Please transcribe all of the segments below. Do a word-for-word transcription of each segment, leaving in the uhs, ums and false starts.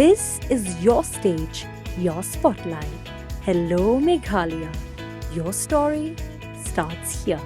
This is your stage, your spotlight. Hello, Meghalaya. Your story starts here.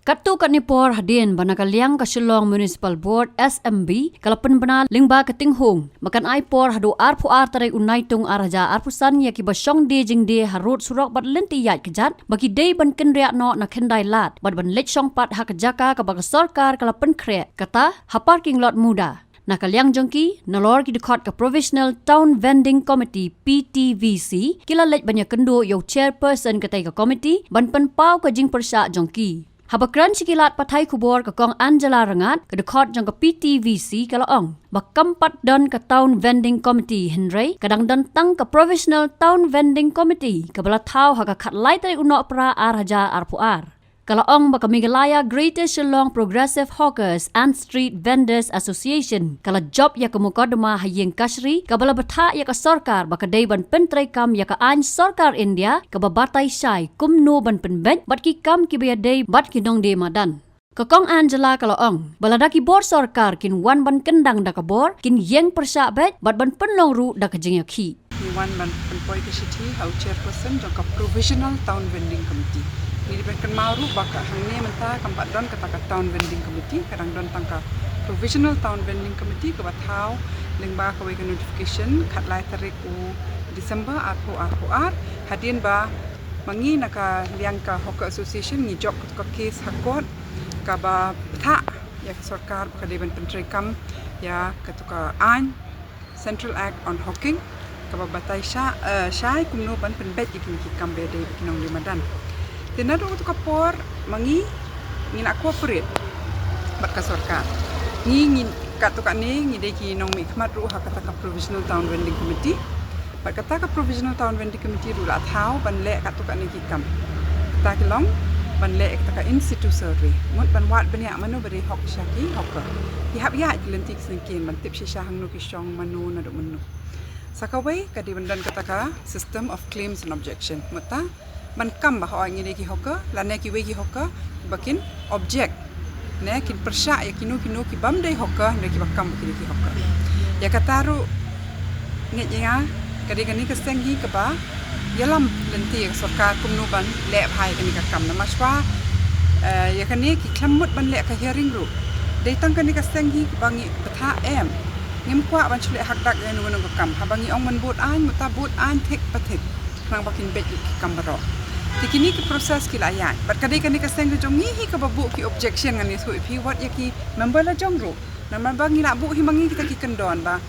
Katto katne por hadien ba na ka liang ka Shillong Municipal Board, S M B, ka la pynbna lyngba ka Tinghung ba kan ai por haduh arphew ar tarik u Naitung ar hajar arphew san ïa kiba shong die jingdie harud surok bad lynti ïaid kjat ba ki dei ban kynriah noh na khyndai lad bad ban leit shong pat ha ka jaka kaba ka sorkar ka la pynkhreh, kata ha parking lot Muda. Na ka liang jong ki, nalor ki dkhot ka Provisional Town Vending Committee, P T V C, ki la leit ban ïakynduh ïa u chairperson katei ka committee ban pynpaw ka jingpyrshah jong ki. Haba kren sha ki lad pathai khubor ka Kong Angela Rangad, ka dkhot jong ka P T V C, ka la ong ba kam pat don ka Town Vending Committee, hynrei ka dang don tang ka Provisional Town Vending Committee kaba la thaw ha ka khatlai tarik u Nohprah ar hajar arphew ar. Ka la ong ba ka Meghalaya Greater Shillong Progressive Hawkers and Street Vendors Association ka la jop ïa ka mukotduma ha ïing kashari kaba la bthah ïa ka sorkar ba ka dei ban pyntreikam ïa ka aiñ sorkar India kaba batai shai kumno ban pynbeit bad ki kam kiba ïadei bad ki nongdie madan. Ka Kong Angela ka la ong ba lada ki bor sorkar kin wan ban kyndang da ka bor, kin ïeng pyrshah beit bad ban pynlong ruh da ka jingïakhih. Ngi wan ban pynpoi ka shithi ha u chairperson jong ka Provisional Town Vending Committee. Ngi dei ban kynmaw ruh ba ka hangne mynta kam pat don kata ka Town Vending Committee, ka dang don tang ka Provisional Town Vending Committee kaba thaw lyngba kawei ka notification khatlai tarik u December arphew arphew ar, hadien ba ma ngi na ka liang ka Hawker Association ngi jop ka case ha court kaba bthah ïa ka sorkar ba ka dei ban pyntreikam ïa katu ka aiñ Central Act on Hawking kaba batai sha, eh, shai kumno ban pynbeit ïa kine ki kam ba dei ki nongdie madan. Te naduh katu ka por ma ngi ngi la cooperate bad ka sorkar. Ngi, ngi katto katne ngi dei ki nongmihkhmat ruh ha kata ka Provisional Town Vending Committee. Bad kata ka Provisional Town Vending Committee ruh la thaw ban leh katto katne ki kam. Kata ki long ban leh kata ka in situ survey. Mut ban wad bniah mano ba dei hok sha ki hawker. Ki hap ïaid ki lynti ki syngkien ban tip shisha hangno ki shong, mano naduh mynno. Sa kawei ka dei ban don kata ka system of claims and objection. Mut ta ban kam ba hooid ngi dei ki hawker lane kiwei ki hawker ba kin object ne kin pyrshah ïa kino kino ki bym dei hawker ne kiba kam ba ki dei ki hawker. Ïa kata ruh ngeit ïa nga ka dei kane ka seng hi kaba ïalam lynti ïa ka sorkar kumno ban leh bha ïa kane ka kam. Namar shuwa, eh, ïa kane ki khlem mut ban leh ka hearing ruh. Dei tang kane ka seng hi kaba ngi bthah em. Ngim kwah ban shu leh hakdak ïa kano kano ka kam. Haba ngi ong ban bud aiñ, mynta bud aiñ thik pa thik. Khnang ba kin beit ïa ki kam baroh. Te kine ki process ki la ïaid. Bad ka dei kane ka seng ka jong ngi hi kaba buh ki objection, ngan ïathuh ïa phi wat ïa ki member la jong ruh. Namar ba ngi la buh hi ma ngi kita ki kyndon ba,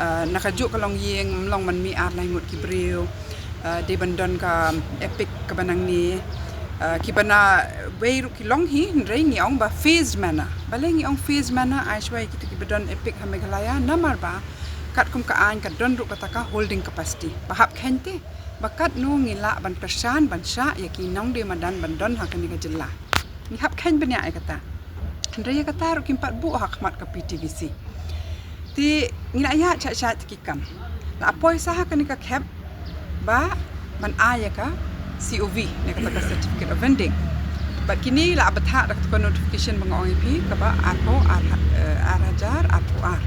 eh, na kajuh ka longïing ym long ban mih ar lai ngut ki briew. Eh, dei ban don ka EPIC kaba nangne. Eh, kiba na wei ruh ki long hi, hynrei ngi ong ba phased manner. Balei ngi ong phased manner? Ai shuwa ïa kita kiba don EPIC ha Meghalaya namar ba katkum ka aiñ ka don ruh kata ka holding capacity. Ba hap kheiñ te ba katno ngi lah ban kyrshan ban shah ïa ki nongdie madan ban don ha kane ka jylla. Ngi hap kheiñ bniah ïa kata. Hynrei ïa kata ruh kim pat buh ha khmat ka P T V C. Te ngi la ïaid shait shait ki kam. La poi sa ha kane ka khep ba ban ai ïa ka C O V ne kata ka Certificate of Vending. Bad kine la bthah da kata ka notification ba nga ong ïa phi kaba arphew ar ha-, eh, ar hajar arphew ar.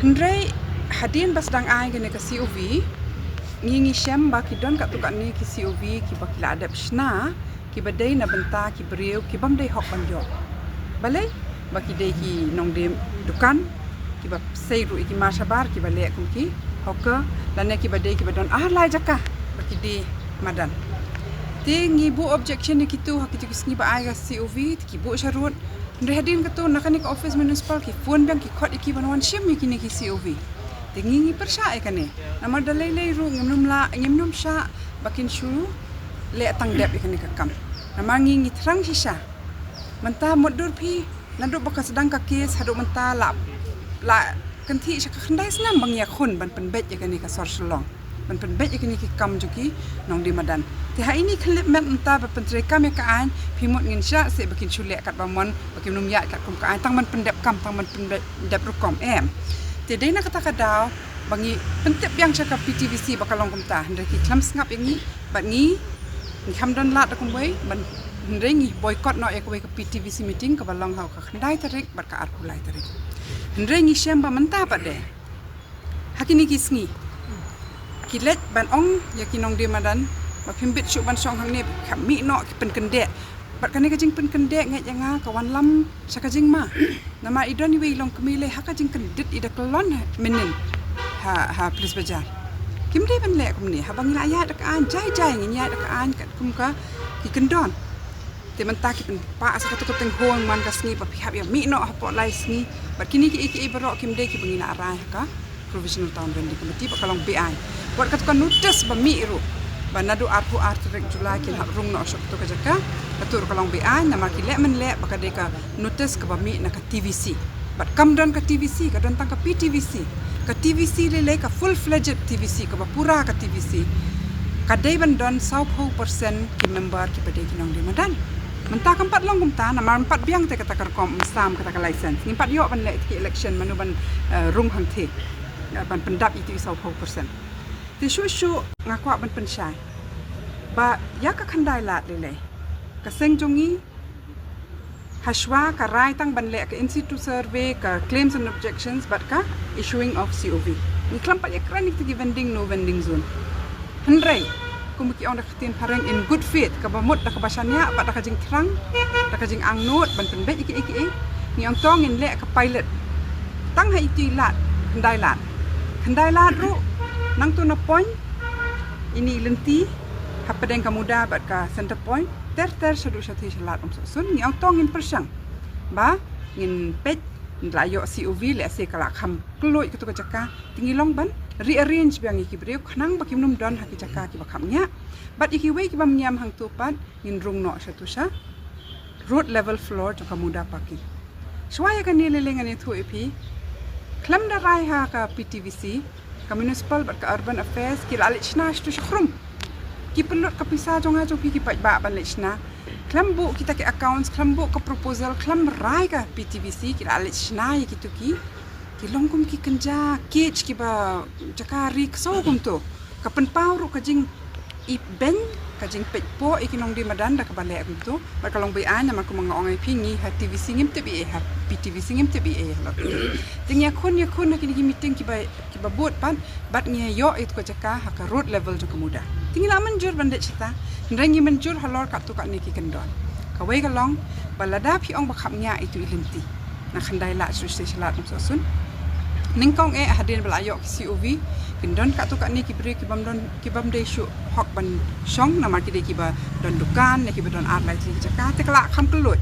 Hynrei hadien ba sdang ai kane ka C O V ngi ngi shem ba ki don katto katne ki C O V kiba ki la dep shna kiba dei na bynta ki briew ki bym dei hok ban ïoh. Balei? Ba ki dei ki nongdie dukan kiba sei ruh ïa ki mar shabar kiba leh kum ki hawker lane kiba dei kiba don ar lai jaka ba ki die madan. Te ngi buh objection ïa kitu ha kitu ki sngi ba ai ka C O V te ki buh sharud. Hynrei hadien katu na kane ka office municipal ki phone biang ki khot ïa ki ban wan shim ïa kine ki C O V. Te ngi ngi pyrshah ïa kane. Namar da lei lei ruh ngim nym lah, ngim nym shah ba kin shu leh tang dep ïa kane ka kam. Namar ngi ngi thrang shisha. Mynta mutdur phi naduh ba ka sdang ka case haduh mynta la, la kynthih sha ka khyndai snem ba ngi ïakhun ban pynbeit ïa kane ka sor Shillong. Ban pynbeit ïa kine ki kam jong ki nongdie madan. Te ha ine i khyllipmat mynta ba pyntreikam ïa ka aiñ phi mut ngin shah seh ba kin shu leh katba mon ba kim nym ïaid katkum ka aiñ tang ban pyndep kam tang ban pyndep rukom em. Te dei na kata ka daw ba ngi pyntip biang sha ka P T V C ba ka long kumta hynrei ki khlem sngap ïa ngi bad ngi ngi kham don lad da kumwei ban Hynrei ngi boycott noh ïa kawei ka P T V C meeting kaba long ha ka khyndai tarik bad ka arphew lai tarik. Hynrei ngi shem ba mynta pat de ha kine ki sngi ki leit ban ong ïa ki nongdie madan ba phim bit shuh ban shong hangne, ka mih noh ki pynkyndeh. Bad kane ka jingpynkyndeh ngeit ïa nga ka wanlam sha ka jingma. Namar i don iwei i longkmie lei ha ka jingkyndit i da kyllon mynnin ha, ha police bajar. Kim dei ban leh kumne, haba ngi la ïaid da ka aiñ jai jai ngin ïaid da ka aiñ katkum ka ki kyndon. Te mynta ki pynpah sa katu ka tynghong man ka sngi ba phi hap ïa mih noh hapoh lai sngi. Bad kine kiei kiei baroh kim dei kiba ngi la rai ha ka Provisional Town Vending Committee ba ka long beaiñ. Wat katu ka notice ba mih ruh ba naduh arphew ar tarik July kin hap rung noh sha katu ka jaka, katu ruh ka long beaiñ namar ki leh mynleh ba ka dei ka notice kaba mih na ka T V C. Bad kam don ka T V C, ka don tang ka P T V C. Ka T V C lei lei, ka full fledged T V C, kaba pura ka T V C, ka dei ban don sawphew percent ki member kiba dei ki nongdie madan. Mynta kam pat long kumta namar ym pat biang te kata ka rukom, ym sam kata ka license. Ngim pat ïoh ban leh ïa ki election mano ban, eh, rung hangthie, eh, ban pyndap ïa ki sawphew percent. Te shuh shuh nga kwah ban pynshai ba ïa ka khyndai lad lei lei, ka seng jong ngi hashwa ka rai tang ban leh ka in situ survey, ka claims and objections bad ka issuing of C O V. Ngi khlem pat ïa kren ïa kita ki vending, no vending zone. Hynrei kum ki ong da ka ktien phareng, in good faith, kaba mut da kaba shaniah bad da ka jingthrang, da ka jingangnud ban pynbeit ïa kiei kiei, ngi ong to ngin leh ka pilot tang ha iti lad, khyndai lad. Khyndai lad ruh nangto na point ine i lynti hapdeng ka Muda bad ka Center Point, ter ter shaduh shathie sha Lad Umsohsun. Ngi ong to ngin pyrshang ba ngin peit, ngin la ïoh C O V, lehse ka la kham kylluid katu ka jaka. Te ngi long ban rearrange biang ïa ki briew khnang ba kim nym don ha ki jaka kiba kham ngiah. Bad ïa kiwei ki bym ngiam hangto pat ngin rung noh shatu sha road level floor jong ka Muda parking. Shuwa ïa kane lei lei ngan ïathuh ïa phi, khlem da rai ha ka P T V C, ka Municipal bad ka Urban Affairs ki la leit shna shatu shakhrum. Ki pynlut ka pisa jong nga jong phi ki paidbah ban leit shna. Khlem buh kita ki accounts, khlem buh ka proposal, khlem rai ka P T V C, ki la leit shna ïa kitu ki, ki long kum ki kynja cage kiba jaka ri ksew kumto. Ka pynpaw ruh ka jing i beiñ, ka jingpeit poh ïa ki nongdie madan da kaba leh kumto. Bad ka long beaiñ namar kumba nga ong ïa phi, ngi ha T V C ngim tip ei ei, ha P T V C ngim tip ei ei halor kane. Te ngi ïakhun ïakhun ha kine ki meeting kiba, kiba bud pat bad ngi ïoh ïa katu ka jaka ha ka road level jong ka Muda. Te ngi la mynjur ban leit shata, hynrei ngi mynjur halor katto katne ki kyndon. Kawei ka long ba lada phi ong ba kham ngiah itu i lynti na khyndai lad shaduh shathie sha Lad Umsohsun, nyngkong eh hadien ba la ïoh ki C O V, kin don katto katne ki briew ki bym don, ki bym dei shuh hok ban shong namar ki dei kiba don dukan ne kiba don ar lai tylli ki jaka, te ka la kham kylluid.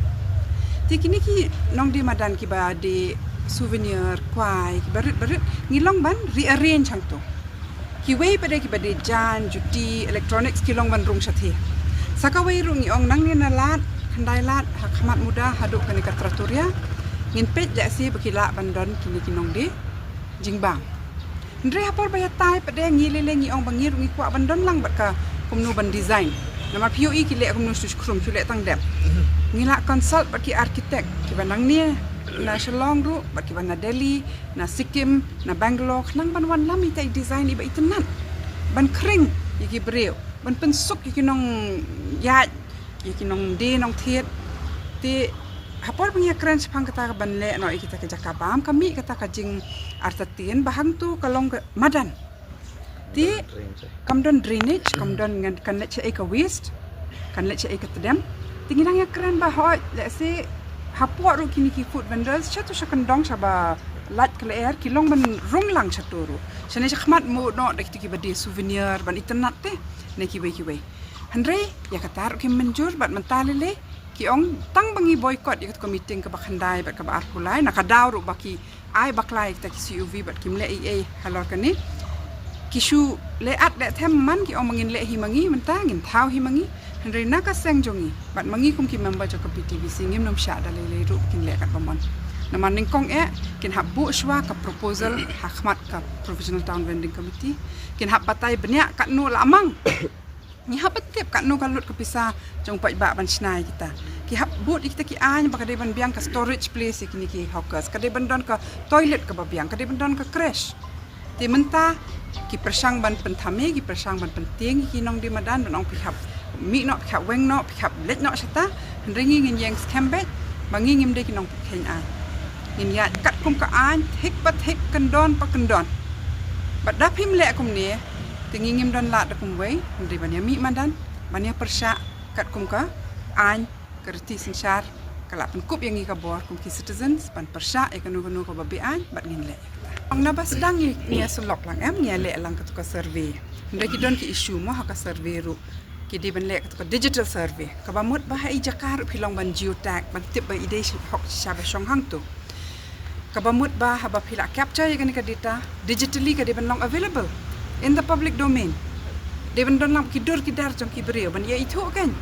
Te kine ki nongdie madan kiba die souvenir, kwai, kiba rit ba rit, ngi long ban rearrange hangto. Kiwei pat de kiba die jaiñ, juti, electronics ki long ban rung shathie. Sa kawei ruh ngi ong nangne na lad, khyndai lad, ha khmat Muda haduh kane ka Trattoria, ngin peit lehse ba ki lah ban don kine ki nongdie jingbam. Hynrei ha por ba ïatai pat de ngi lei lei ngi ong ba ngi ruh ngi kwah ban don lang bad ka kumno ban design. Namar phi ïohi ki leh kumno shakhrum, shu leh tang dep. Ngi la consult bad ki architect kiba nangne na Shillong ruh bad kiba na Delhi, na Sikkim, na Bangalore, khnang ban wanlam ita i design iba itynnat, ban khring ïa ki briew, ban pynsuk ïa ki nongïaid, ïa ki nongdie nongthied. Te ha por ba ngi ïakren shaphang kata ka ban leh noh ïa kita ki jaka bam, ka mih kata ka jingartatien ba hangto ka long ka madan. Te kam don drainage, kam don, ngan, kan leit shaei ka waste, kan leit shaei ka tdem. Te ngi nang ïakren ba hooid lehse hapoh ruh kine ki food vendors, shatu sha kyndong shaba lait ka lyer, ki long ban rung lang shatu ruh. Shane shakhmat mut noh da kitu kiba die souvenir ban itynnat te ne kiwei kiwei. Hynrei ïa kata ruh kim mynjur bad mynta lei lei ki ong tang ba ngi boycott ïa katu ka meeting kaba khyndai bad kaba arphew lai, na ka daw ruh ba ki ai bakla ïa kita ki C O V bad kim leh ei ei halor kane. Ki shu leh at leh them man, ki ong ma ngin leh hi ma ngi, mynta ngin thaw hi ma ngi. Hynrei na ka seng jong ngi bad ma ngi kum ki member jong ka P T V C ngim nym shah da lei lei ruh kin leh katba mon. Namar nyngkong eh kin hap buh shuwa ka proposal ha khmat ka Provisional Town Vending Committee, kin hap batai bniah katno la mang. Ngi hap ban tip katno ka lut ka pisa jong paidbah ban shna ïa kita. Ki hap bud ïa kita ki aiñ ba ka dei ban biang ka storage place ïa kine ki hawkers, ka dei ban don ka toilet kaba biang, ka dei ban don ka creche. Te mynta ki pyrshang ban pynthame, ki pyrshang ban pyntieng ïa ki nongdie madan ban ong phi hap mih noh, phi khap weng noh, phi khap leit noh shata, hynrei ngi ngin ïeng skhem beit ba ngi ngim dei ki nongpyrkheiñ aiñ. Ngin ïaid katkum ka aiñ, thik pa thik, kyndon pa kyndon. Bad da phim leh kumne, te ngi ngim don lad da kumwei, hynrei ban ïa mih madan, ban ïa pyrshah katkum ka aiñ, ka riti synshar ka la pynkup ïa ngi ka bor kum ki citizens ban pyrshah ïa kano kano kaba beaiñ bad ngin leh ïa kata. Ong naba sdang ngi, ngi ïa sylok lang em, ngi ïa leh lang katu ka survey. Hynrei ki don ki issue mo ha ka survey ruh. Ki dei ban leh katu ka digital survey. Kaba mut ba ha i jaka ruh phi long ban geotag, ban tip ba i dei shi hok shisha ba shong hangtu. Kaba mut ba haba phi la capture ïa kane ka data, digitally ka dei ban long available in the public domain. Dei ban don lang ki dur ki dar jong ki briew ban ïa ithuh kan.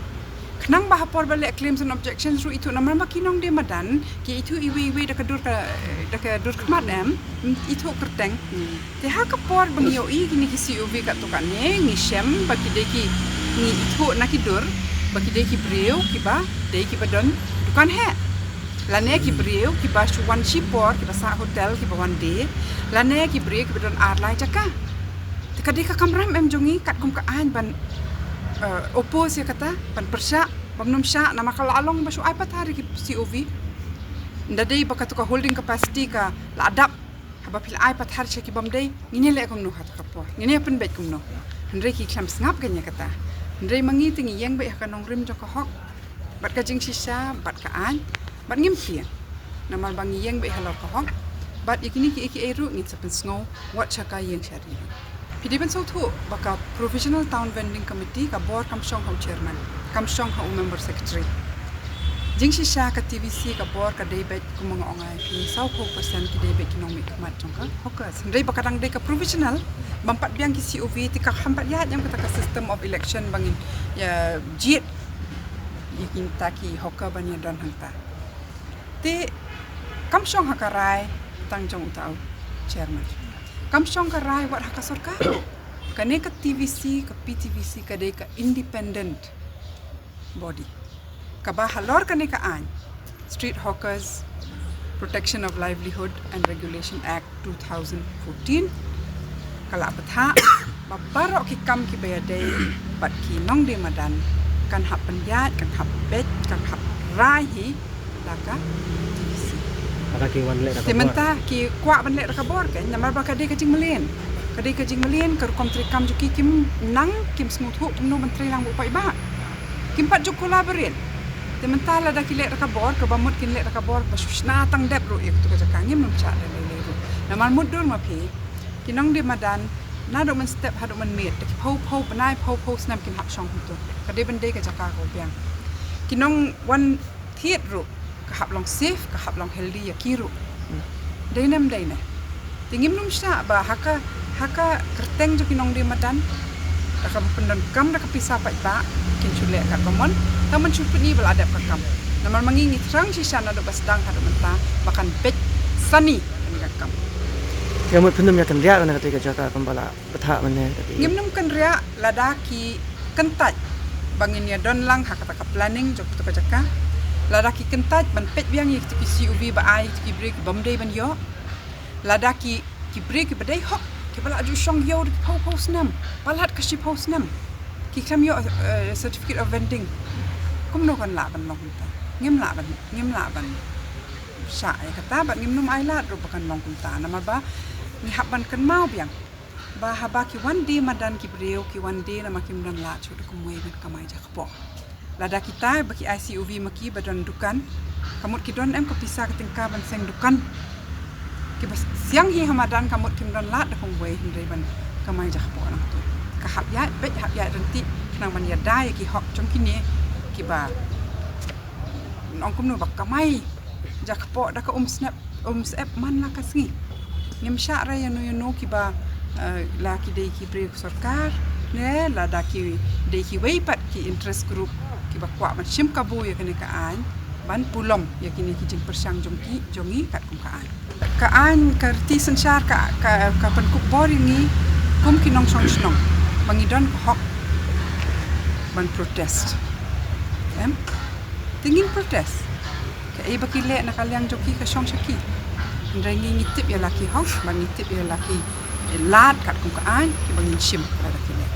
Khnang ba ha por ba leh claims and objections ruh ithuh, namar ma ki nongdie madan ki ithuh iwei iwei da ka dur ka, da ka dur khmat em, ithuh kyrteng. Te ha ka por ba ngi ïohi kine ki C O V katto katne, ngi shem ba ki dei ki, ngi ithuh na ki dur ba ki dei ki briew kiba dei kiba don dukan heh. Lane ki briew kiba shu wan shipor, kiba sah hotel, kiba wan die. Lane ki briew kiba don ar lai jaka. Te ka dei ka kamram em jong ngi katkum ka aiñ ban, eh, oppose ïa kata, ban pyrshah, bym nym shah, namar ka la long ba shu ai pathar ïa ki C O V. Ynda dei ba katu ka holding capacity ka la dap, haba phi la ai pathar sha ki bym dei, ngin ïa leh kumno ha kata ka por, ngin ïa pynbeit kumno. Hynrei ki khlem sngap kein ïa kata. Hynrei ma ngi te ngi ïeng beit ha ka nongrim jong ka hok, bad ka jingshisha, bad ka aiñ, bad ngim tieng. Namar ba ngi ïeng beit halor ka hok, bad ïa kine kiei kiei ruh ngin sa pynsngew wat sha ka ïing sha ri. Phi dei ban sngewthuh ba ka Provisional Town Vending Committee ka bor kam shong ha u chairman, kam shong ha u member secretary. Jingshisha ka T V C ka bor ka dei beit, kumba nga ong ïa phi, sawphew percent ki dei beit ki nongmihkhmat jong ka hawkers. Hynrei ba ka dang dei ka provisional, bym pat biang ki C O V, te ka kham pat ïaid ïa kata ka system of election ba ngin ïa jied ïa kita ki hawker ban ïa don hangta. Te kam shong ha ka rai tang jong uta u chairman, kam shong ka rai wat ha ka sorkar. Kane ka T V C, ka P T V C ka dei ka independent body. Kaba halor kane ka aiñ, Street Hawkers Protection of Livelihood and Regulation Act two thousand fourteen, ka la bthah ba baroh ki kam kiba ïadei bad ki nongdie madan kan hap pynïaid, kan hap beit, kan hap rai hi da ka T V C. Lada ki wan leh da ka bor. Te mynta ki kwah ban leh da ka bor kan, namar ba ka dei ka jingmlien. Ka dei ka jingmlien, ka rukom treikam jong ki kim nang, kim sngewthuh kumno ban trei lang bad u paidbah. Kim pat ju collaborate. Te mynta lada ki leh da ka bor, kaba mut kin leh da ka bor ba shu shna tang dep ruh ïa katu ka jaka, ngim nym shah lei lei ruh. Namar mutdur ma phi, ki nongdie madan naduh mynstep haduh mynmiet, da ki phew phew bnai, phew phew snem kim hap shong hangtu. Ka dei ban dei ka jaka kaba biang. Ki nongwan thied ruh ka hap long safe, ka hap long healthy ïa ki ruh. Dei ne em dei ne? Te ngim nym shah ba ha ka, ha ka kyrteng jong ki nongdie madan, da kaba pyndonkam da ka pisa paidbah, kin shu leh katba mon, tang ban shu pyni ba la dep ka kam. Namar ma ngi ngi thrang shisha naduh ba sdang haduh mynta ba kan peit sani kane ka kam. Te mut phin nym ïa kynriah na katei ka jaka kumba la bthah mynne katei. Ngim nym kynriah lada ki kyntait ba ngin ïa don lang ha kata ka planning jong kata ka jaka. Lada ki kyntait ban peit biang ïa kito ki C O V ba ai ïa kito ki briew ki bym dei ban ïoh. Lada ki, ki briew kiba dei hok kiba la ju shong ïew da ki phew phew snem, palat ka shiphew snem, ki khlem ïoh, eh, certificate of vending. Kumno kan lah ban long kumta? Ngim lah ban, ngim lah ban shah ïa kata bad ngim nym ai lad ruh ba kan long kumta. Namar ba ngi hap ban kynmaw biang ba haba ki wan die madan ki briew, ki wan die namar kim don lad shuh da kumwei ban kamai jakpoh. Lada kita ba ki ai C O V ma ki ba don dukan, ka mut ki don em ka pisa ka tyngka ban seng dukan? Kiba siang hi ha madan ka mut kim don lad da kumwei hynrei ban kamai jakpoh nangtu. Ka hap ïaid beit, hap ïaid ryntih khnang ban ïada ïa ki hok jong kine kiba, ong kumno, ba kamai jakpoh da ka umsyep, umsyep man la ka sngi. Ngim shah re ïano ïano kiba, eh, la ki dei ki briew sorkar ne lada ki dei kiwei pat ki interest group kiba kwah ban shim kabu ïa kane ka aiñ ban pulom ïa kine ki jingpyrshang jong ki, jong ngi katkum ka aiñ. Ka aiñ, ka riti synshar ka, ka, ka pynkup bor ïa ngi kum ki nongshong shnong ba ngi don ka hok ban protest. Em? Te ngin protest. Kaei ba ki leh na ka liang jong ki ka shong sha ki. Hynrei ngi ngi tip ïa la ki hok, ba ngi tip ïa la ki lad katkum ka aiñ kiba ngin shim lada ki leh.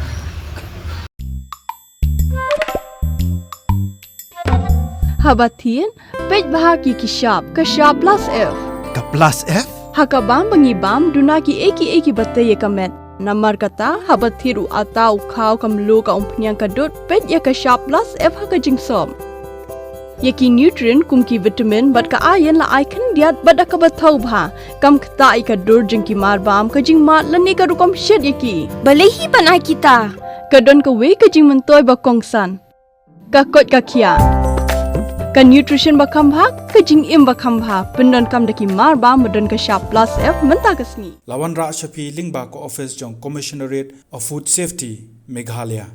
Haba thied, peit bha ki ki shap, ka shap plus F. Ka plus F? Ha ka bam ba ngi bam, duna ki ei ki ei ki ba tei ïa ka met. Namar kata, haba thied u ata, u khaw, ka mluh, ka umphniang, ka dud, peit ïa ka shap plus F ha ka jingsop. Ïa ki nutrient kum ki vitamin bad ka iron la ai khyndiat bad da kaba thaw bha. Kam ktah ïa ka dur jong ki marbam, ka jingmad lane ka rukom shet ïa ki. Balei hi ban ai kita? Ka don kawei ka jingmyntoi ba kongsan. Ka koit ka khiah. Ka nutrition ba kham bha, ka jingim ba kham bha. Pyndonkam da ki marbam ba don ka shap plus F mynta ka sngi. La wanrah sha phi lyngba ka office jong Commissionerate of Food Safety, Meghalaya.